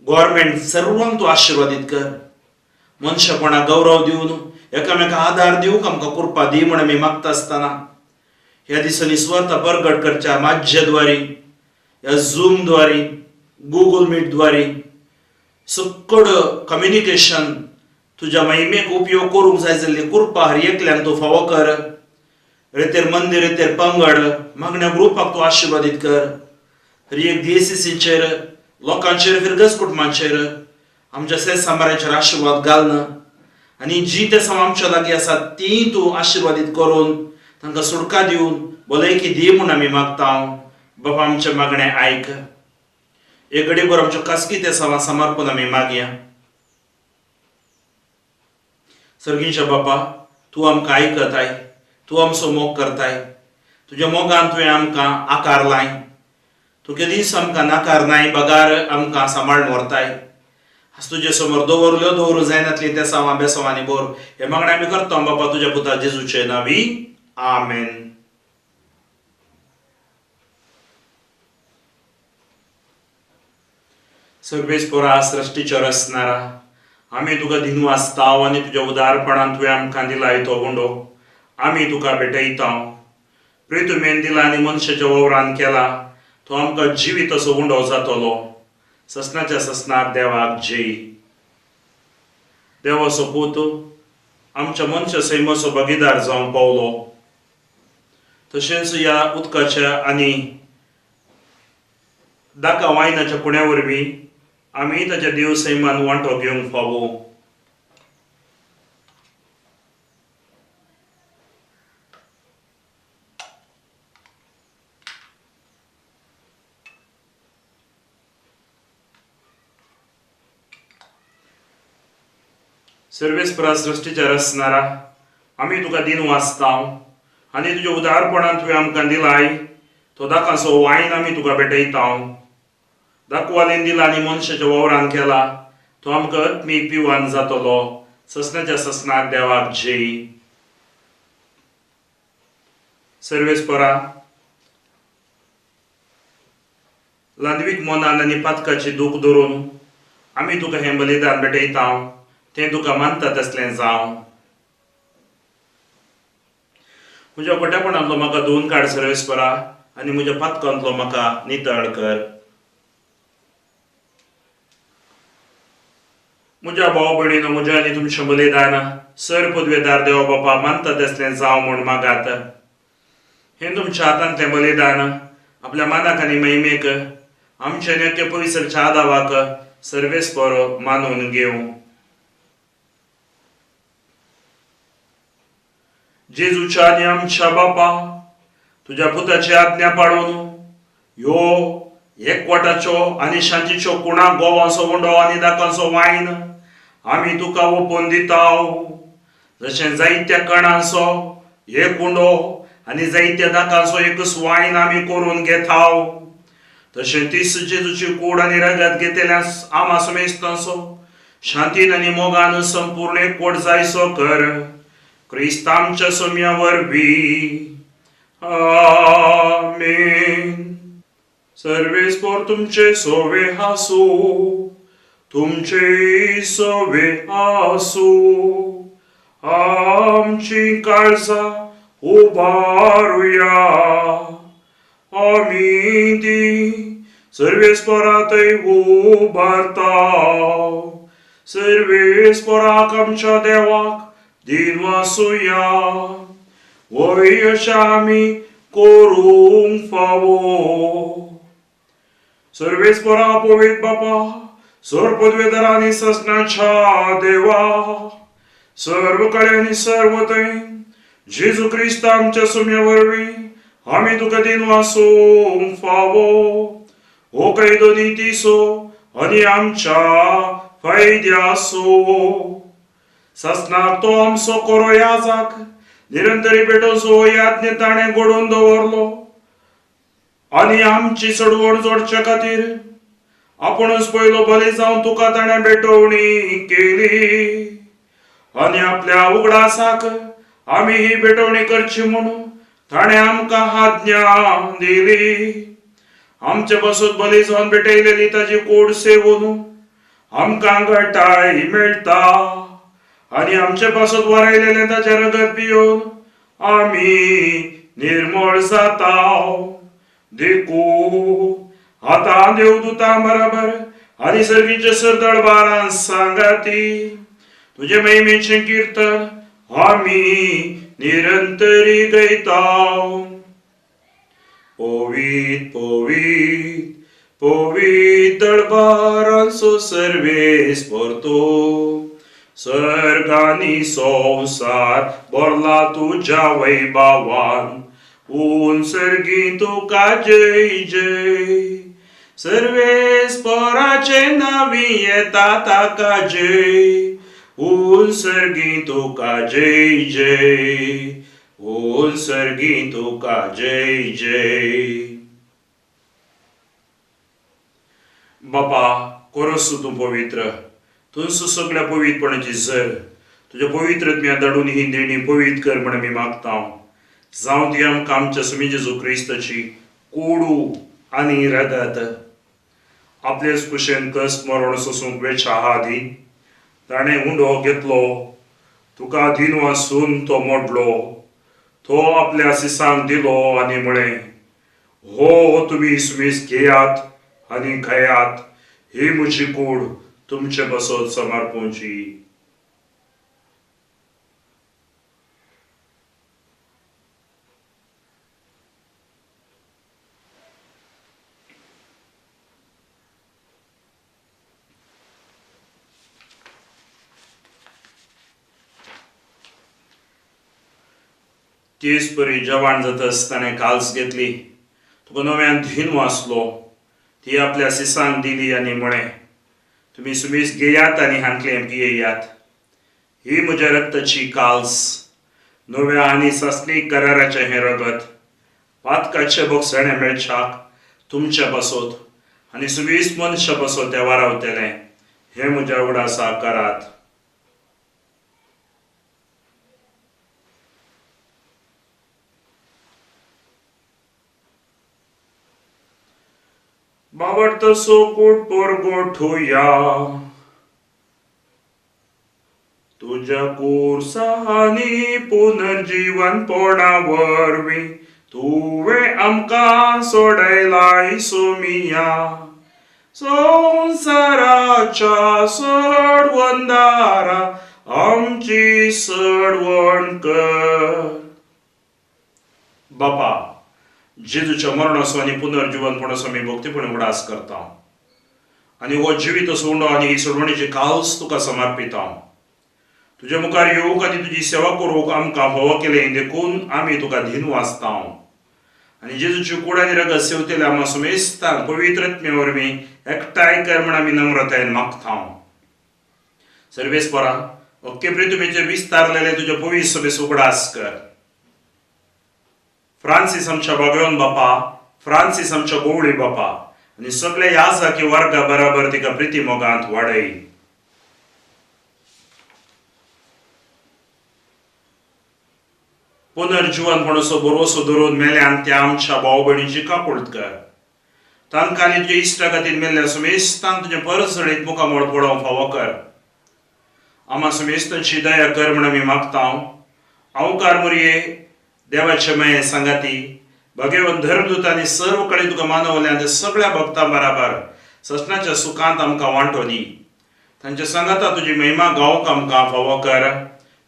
गव्हर्मेंट सर्वांक तूं आशिर्वादीत कर. मनशापणाक गौरव दिवन एकामेका आदार दिवंक आमकां कृपा दी म्हूण आमी मागता आसतना ह्या दिसांनी स्वता परगट करच्या माध्यद्वारी, ह्या झूमद्वारे, गुगल मीटद्वारे सक्कड कम्युनिकेशन तुज्या महिमेक उपयोग करूंक जाय जाल्ली कृपा हर एकल्यान तूं फावो कर. रेतेर मंदिर, रेतेर पंगड, मागण्या ग्रुपाक तूं आशिर्वादीत कर. हर एक डीएसीसीचेर, लोकांचेर, फिरगज कुटुंबांचेर, आमच्या सेस सामारांचेर आशिर्वाद घालना आनी जी ते सम आमच्या लागीं आसात ती तूं आशिर्वादीत करून तांकां सुटका दिवन भलायकी दी म्हूण आमी मागता. बाबा आमचें मागणें आयक. एक घडीभर आमच्यो खासगी ते सवां समर्पण आमी मागया. सर्गींच्या बापा, तूं आमकां आयकताय, तूं आमचो मोग करताय. तुज्या मोगान तुवें आमकां आकार लाय. तूं केदींच आमकां नाकार नाय, बगार आमकां सांबाळून व्हरताय. आज तुजे समोर दवरल्यो दवरूं जायनातली त्या सावां बेसांवांनी बोर हे मागणें आमी करता बापा तुज्या पुता जेजूचे नांवी. आमेन. सर्वेस्पोरा सृश्टीचो रचणारा, आमी तुका दिनू आसताव आनी तुज्या उदारपणान तुवें आमकां दिलाय तो गुंडो आमी तुका भेटयता. प्रितुमेन दिला आनी मनशाच्या वावरान केला तो आमकां जिवीत असो उंडो जातलो. ससनाच्या ससनाक देवाक जय. देवाचो पूत आमच्या मनशा सैमाचो भागीदार जावंक पावलो, तशेंच ह्या उदकाच्या आनी दाका वायनाच्या कुण्या वरवीं आमी ताच्या देव सैमान वांटो घेवंक फावो. सर्वेस्परा सृश्टीच्या रचणारा, आमी तुका दिन वाचताव आनी तुज्या उदारपणान तुवें आमकां दिलाय तो दाकाचो वायन आमी तुका भेटयताव. दाखवालेन दिला आनी मनशाच्या वावरान केला तो आमकां आत्मीक पिवान जातलो. ससनाच्या ससनाक देवाक जय. सर्वेस्परा लांदवीक मनान आनी पातकाची दूख धरून आमी तुका हें बलिदान भेटयता, तें तुका मानता तसलें जावं. म्हज्या खोटेपणांतलो म्हाका धुवन काड सर्वेस्परा आनी म्हज्या पातकांतलो म्हाका नितळ कर. म्हज्या भाव भयणीनो, म्हज्या आनी तुमचें बलिदान सर पदवेदार देवा बापा मानता तसलें जावं म्हूण मागात. हें तुमच्या हातांतलें बलिदान आपल्या मानाक आनी महिमेक आमच्या नेत्य पविसरच्या आदावाक सर्वेस्पर मानून घेवं. जेजूच्या आनी आमच्या बापा तुज्या पुताची आज्ञा पाळून ह्यो एकवटाच्यो आनी शांतीच्यो कुणा गोवांचो उंडो आनी दाकांचो वायन आमी तुका ओपून दिताव. जशें जायत्या कणांचो एक उंडो आनी जायत्या दाकांचो एकच वायन आमी करून घेताव, तशें तीस जेजूची कूड आनी रगत घेतल्या आमा समेस्तांचो शांतीन आनी मोगान संपूर्ण एकवट जायसो कर क्रिस्त आमच्या सोम्या वरवीं. आमेन. सर्वेस्पर तुमचे सोवे आसूं, तुमचे सोवे आसूं. आमची काळजां उबारुया, आमी ती सर्वेस्परातय उबारता. सर्वेस्पराक आमच्या देवाक दिनवासुया, वय अशें आमी करूंक फावो. सर्वेस्परा पवित्र बापा, सर्व पदवेदार आनी ससनाच्या देवा, सर्व कडेन आनी सर्व थंय जेजू क्रिस्त आमच्या सुम्या वरवीं आमी तुका दिनवासूंक फावो. हो कायदो नितीचो आनी आमच्या फायद्याचो. ससनाक तो आमचो कोरो याजाक निरंतरी पेटोवचो याज्ञ ताणें घडोवन दवरलो आनी आमची चडवण जोडचे खातीर आपूणच पयलो बली जावन तुका ताणें भेटवणी केली आनी आपल्या उगडासाक आमी ही भेटवणी करची म्हणून ताणें आमकां आज्ञा दिली. आमचे बसून बली जावन भेटयलेली ताजी कूड सेवून आमकां घटाय मेळटा आनी आमचे पासत वरायलेलें ताचें रगत पियोवन आमी निर्मळ जाता. देखून आतां देवदूतां बराबर आनी सर्गीचे सरदळ बारां सांगाती तुजे महिमेचें किर्तन आमी निरंतरी गयता. पवित्र पवित्र पवित्र दळबारांचो सर्वेस्पर तूं, सर्ग आनी संवसार भरला तुज्या वैभवान. उंच सर्गी तुका जय जय, सर्वेस्पराचे नांवी येता ताका जय. उंच सर्गी तुका जय जय, उंच सर्गी तुका जय जय. बापा कोरस तूं पवित्र, तुंच सगळ्या पवित्रपणाची जर तुज्या पवित्र आत्म्या धाडून ही देणी पवित्र कर म्हण आमी मागता. जावं ती आमकां आमच्या सुमी जेजू क्रिस्ताची कोडू आनी रगत. आपलेच कुशेन कस मरण सोसूंक वेच्या आदी ताणें उंडो घेतलो, तुका दिनवासून तो मोडलो, तो आपल्या सिसांक दिलो आनी म्हळें, हो तुमी सुमीस घेयात आनी खायात, ही म्हजी कूड तुमचे बसत समर्पूंची. तेच परी जवान जातच ताणें काल्स घेतली, तुका नव्यान धीन वाचलो, ती आपल्या सिसांक दिली आनी म्हळें, तुमी सुमीस घेयात आनी हांतलें पियेयात, ही म्हज्या रक्ताची काल्स, नव्या आनी सासणीक कराराचें हें रगत, पातकाचें बोगसणें मेळच्याक तुमच्या पासत आनी सुवीस मनशा पासत तें वारावतलें, हें म्हज्या उगडासा करात. बावडतो कूट परगोठुया तुज्या कुर्सांनी पुनर्जीवनपणा वरवीं तुवें आमकां सोडयलाय सोमिया. संवसाराच्या सडवंदारा आमची सडवण कर. बापा जेजूच्या मरणाचो आनी पुनर्जिवनपणाचो आमी भक्तीपणी उगडास करता आनी हो जिवीत उंडो आनी ही सोडवणीची काल्स तुका समर्पिता. तुज्या मुखार येवंक आनी तुजी सेवा करूंक आमकां फावो केलें देखून आमी तुका धीन वाचता आनी जेजूची कूड आनी रगत सेवतेल्या आमकां सुमेस्तांक पवित्र आत्म्या वरवीं एकठांय कर म्हण आमी नम्रतायेन मागता. सर्वेस्परा अख्खे पृथ्वीचेर विस्तारलेले तुज्या पवित्र सभेचो उगडास कर. फ्रांसीस आमच्या बागयोन बापा, फ्रांसीस आमच्या गोवळी बापा आनी सगळे याजाकी वर्गा बराबर तिका प्रिती मोगांत वाडय. पुनर्जिवनपणाचो भरवसो धरून मेल्यान त्या आमच्या भाव भयणीची काकूळत कर. तांकां आनी तुज्या इश्टा खातीर मेल्ल्या सुमेस्तांक तुजें परजळीत मुखामळ पळोवंक फावो कर. आमा सुमेस्तांची दया कर म्हण आमी मागता. अवकार मुरये देवाचे माये सांगाती भगेवन धर्मदूत आनी सर्व कडेन तुका मानवल्या त्या सगळ्या भक्तां बराबर ससनाच्या सुखांत आमकां वांटो दी. तांच्या सांगाता तुजी महिमा गावंक आमकां फावो कर.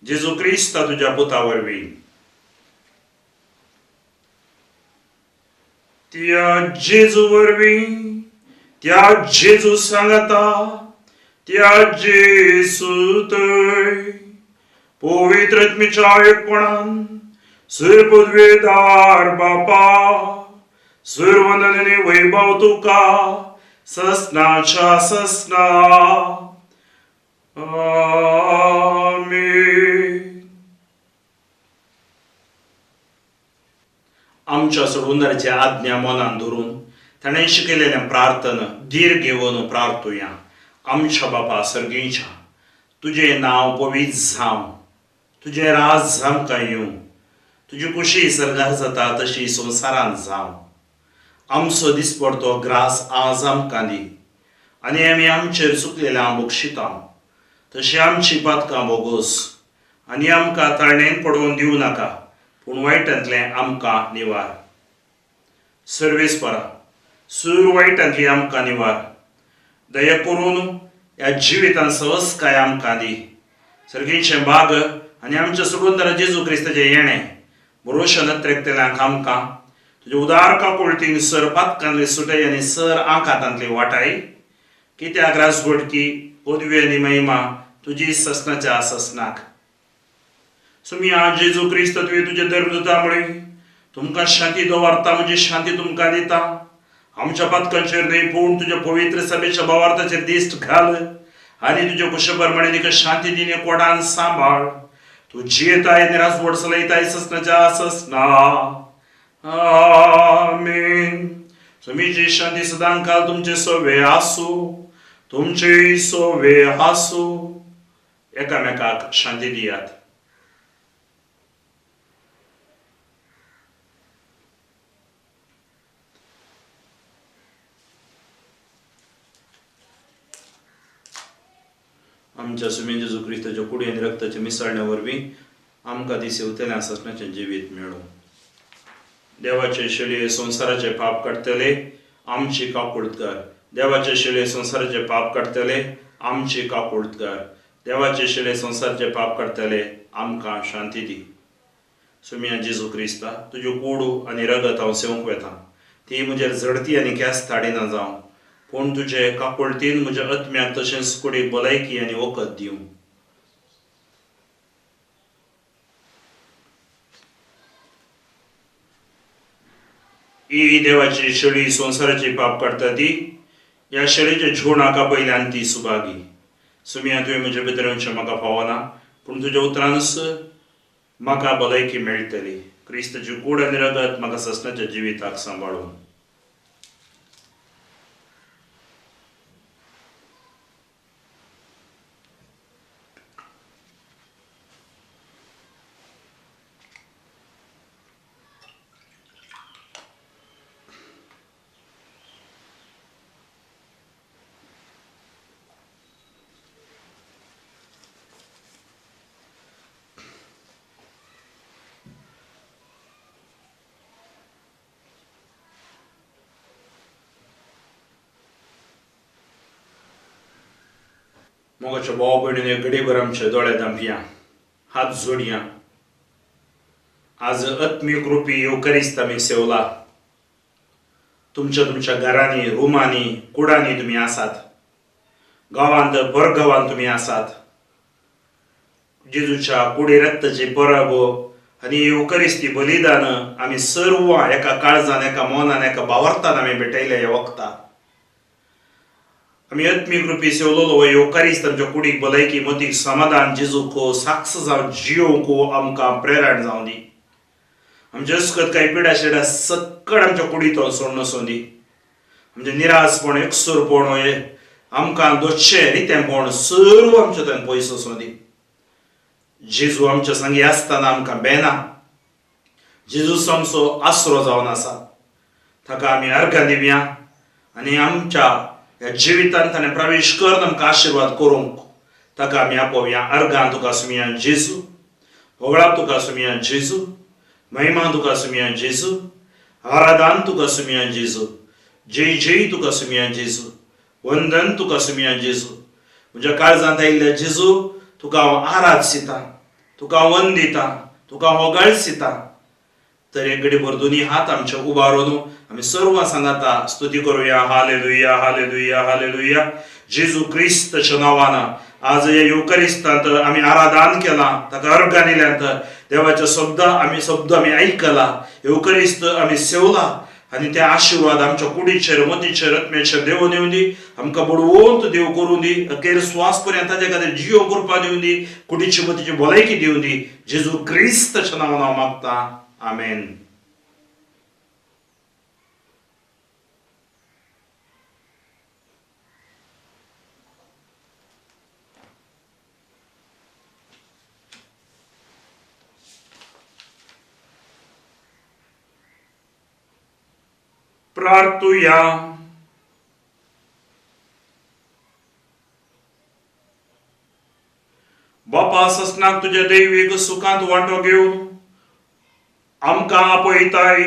जेजू क्रिस्ता तुज्या पुता वरवीं. त्या जेजू वरवीं, त्या जेजू सांगाता, त्या जेजू थंय पवित्र आत्म्याच्या एकपणान सुरपदवेदार बापा सुरवंदने वैभव तुका ससनाच्या ससना. आमेन. आमच्या सोडवणाराची आज्ञा मनान धरून ताणें शिकयलेलें प्रार्थना धीर घेवन प्रार्थुया. आमच्या बापा सर्गीच्या, तुजें नांव पवित्र जावं, तुजें राज आमकां येवं, तुजी कुशी सर्गार जाता तशी संवसारांत जावं. आमचो दिसपडतो ग्रास आज आमकां दी आनी आमी आमचेर चुकलेल्या बक्षिता तशी आमची पातकां बोगोस आनी आमकां ताळणेन पडोवन दिवं नाका पूण वायटांतलें आमकां निवार. सर्वेस्परा सूर वायटांतली आमकां निवार. दया करून ह्या जिवितांत सवस्काय आमकां दी. सर्गीचें बाग आनी आमच्या सोडवणदारा जेजू क्रिस्ताचें येणें भरोशा नत्रेकतल्यांक आमकां तुज्या उदार काकुळटीन सर पातकांतली सुटय आनी सर आंकातांतली वाटाय. कित्याक राजवटकी पदवी आनी महिमा तुजी ससनाच्या ससनाक. सुमिया जेजू क्रिस्त तुवें तुज्या धर्मदूता म्हळी तुमकां शांती दवरता म्हणजे शांती तुमकां दिता. आमच्या पातकांचेर न्हय पूण तुज्या पवित्र सभेच्या भावार्थाचेर दिश्ट घाल आनी तुज्या कुशे प्रमाणे तिका शांती दिने कोडान सांबाळ. तूं जियेताय आनी राजवट चलयताय ससनाच्या ससना. आमेन. स्वामीची शांती सदांकाल तुमचे सोवे आसूं, तुमचे सोवे आसूं. एकामेकाक शांती दियात. आमच्या सुमी जेजू क्रिस्ताच्या कुडी आनी रक्ताच्या मिसळण्या वरवीं आमकां ती सेवतलें आसनाचें जिवीत मेळूं. देवाचे शेळये संवसाराचे पाप काडटले आमची काकूळत कर. देवाचे शेळये संवसाराचे पाप काडटले आमची काकूळत कर. देवाचे शेळये संवसाराचे पाप काडटले आमकां शांती दी. सुमिया जेजू क्रिस्ता तुज्यो कुडू आनी रगत हांव सेवंक वेता ती म्हजेर झडती आनी केस ताडिना जावं पूण तुजे काकुळटीन म्हज्या आत्म्याक तशेंच कुडीक भलायकी आनी वखद दिवं. ही देवाची शेळी संवसाराची पाप काडटा ती ह्या शेळीचे झोणाका पयल्यान ती सुभागी. सुमिया तुवें म्हज्या भितर येवचें म्हाका फावना पूण तुज्या उतरानच म्हाका भलायकी मेळटली. क्रिस्ताची कूड आनी रगत म्हाका ससनाच्या जिविताक सांबाळून. मोगाच्या भाव भयणीन घडीभर आमचे दोळे धांपया, हात जोडया. आज आत्मीक रुपी येवकरिस्त आमी सेवला. तुमच्या तुमच्या घरांनी, रुमांनी, कुडांनी तुमी आसात, गांवांत परगांवांत तुमी आसात. जेजूच्या कुडी रक्ताची परब आनी येवकरिस्ती बलिदान आमी सर्व एका काळजान, एका मनान, एका भावार्थान आमी भेटयले. ह्या वखता आमी आत्मीक रुपी सेवलोलो हो येवकारिस्त आमच्या कुडीक भलायकी, मतीक समाधान, जेजूक साक्ष जावन जियोवंक आमकां प्रेरण जावं दी. आमच्या अस्कत कांय पिडा शिडा सक्कड आमच्या कुडींत सोडून दी. आमचें निरासपण, एकसुरपण, हे आमकां दोशें रितेंपण सर्व आमच्या थंय पयस वचूं दी. जेजू आमच्या संगी आसतना आमकां बेना. जेजू आमचो आसरो जावन आसा, ताका आमी अर्घां दिवया आनी आमच्या ह्या जिवितांत ताणें प्रवेश करून आमकां आशिर्वाद करूंक ताका आमी आपोवया. अर्घां तुका सुमया जेजू, होगळाप तुका सुमया जेजू, महिमा तुका सुमया जेजू, आराधान तुका सुमया जेजू, जय जय तुका सुमया जेजू, वंदन तुका सुमया जेजू. म्हज्या काळजांत आयिल्ल्या जेजू, तुका हांव आराधसितां, तुका हांव वंदितां, तुका हांव होगळसितां. तर एक घडीभर दोनी हात आमचे उबारून आमी सर्व सांगाता स्तुती करुया. Hallelujah, hallelujah, hallelujah. जेजू क्रिस्तच्या नांवान आज ह्या येवकरिस्तांत आमी आराधन केलां, ताका अर्घां दिल्यांत, देवाचे शब्द आमी आयकला, येवकरिस्त आमी सेवला आनी ते आशिर्वाद आमच्या कुडीचेर, मतीचेर, आत्म्याचेर देवून येवन दी. आमकां बडवंत देव करूं दी. अखेर स्वास पर्यंत ताच्या खातीर जियो करपा दिवन दी. कुडीची, मतीची भलायकी दिवन दी. जेजू क्रिस्तच्या नांवान हांव मागता, आमेन. प्रार्थुया. बापा ससनाक तुज्या दैवीक सुखांत वांटो घेवन आमकां आपयताय.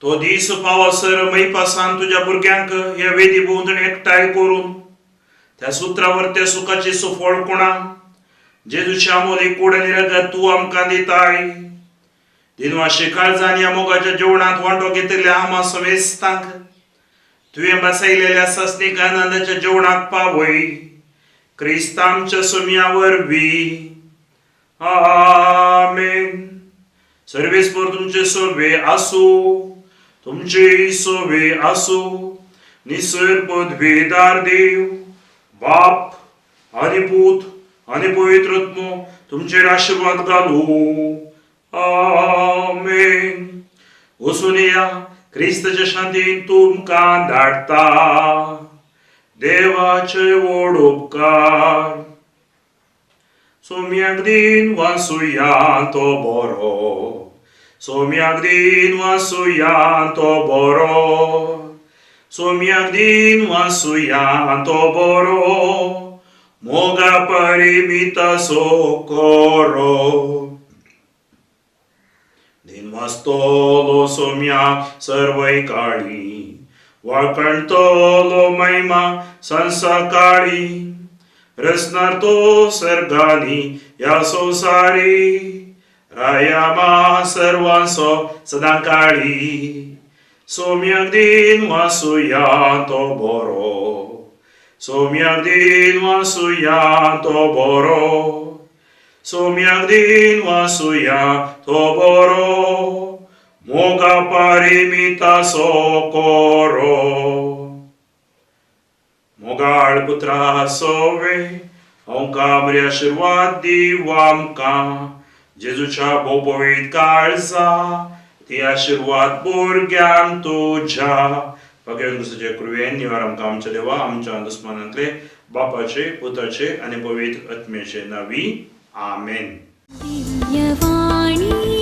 तो दीस पावसर मैपासान तुज्या भुरग्यांक ह्या वेदी भोंवतणी एकठांय करून त्या सुत्रावर त्या सुखाची सुफळ कुणा जेजूच्या अमोली कूड आनी रगत तूं आमकां दिताय. दिनवाशी काळजान ह्या मोगाच्या जेवणांत वांटो घेतिल्ल्या आमा समेस्तांक तुवें बसयलेल्या सस्नीक आनंदाच्या जेवणाक पावय, क्रिस्त आमच्या सुमया वरवीं. आमेन. सर्वेस्पर तुमचे सोबे आसूं, तुमचे सोबे आसूं. निसर पदवेदार देव बाप आनी पूत आनी पवित्र आत्मो तुमचेर आशिर्वाद घालूं. आमेन. वचून या, क्रिस्तच्या शांतीन तुमकां धाडटा. देवाचे व्हड उपकार. सोम्याक दिन वासुया तो बरो, सोम्याक दिन वासुया तो बरो, सोम्याक दिन वासुया तो बरो, मोगा परिमित सोकोरो. दिन वाचतलो सोम्या सर्वय काळी, वाळकणतलो महिमा संसाकाळी, रचणार तो सर्गानी ह्या संवसारी, रायामा सर्वांचो सदां काळी. सोम्याक दिन वासुया तो बरो, सोम्याक दिन वासुया तो बरो, सोम्याक दिन वासुया तो बरो, मोगा परिमिता सोकोरो. मोगाळ पुत्रा सोवे ओंकामरी आशिर्वाद दिव आमकां. जेजूच्या भोवपवीत काळजा ती आशिर्वाद भुरग्यांक तुज्या. भगवंताचे कृपेन निवार आमकां आमच्या देवा आमच्या दुस्मानांतले, बापाचे, पुताचे आनी पवित्र आत्म्याचे नावी. आमेन. दिव्यवाणी.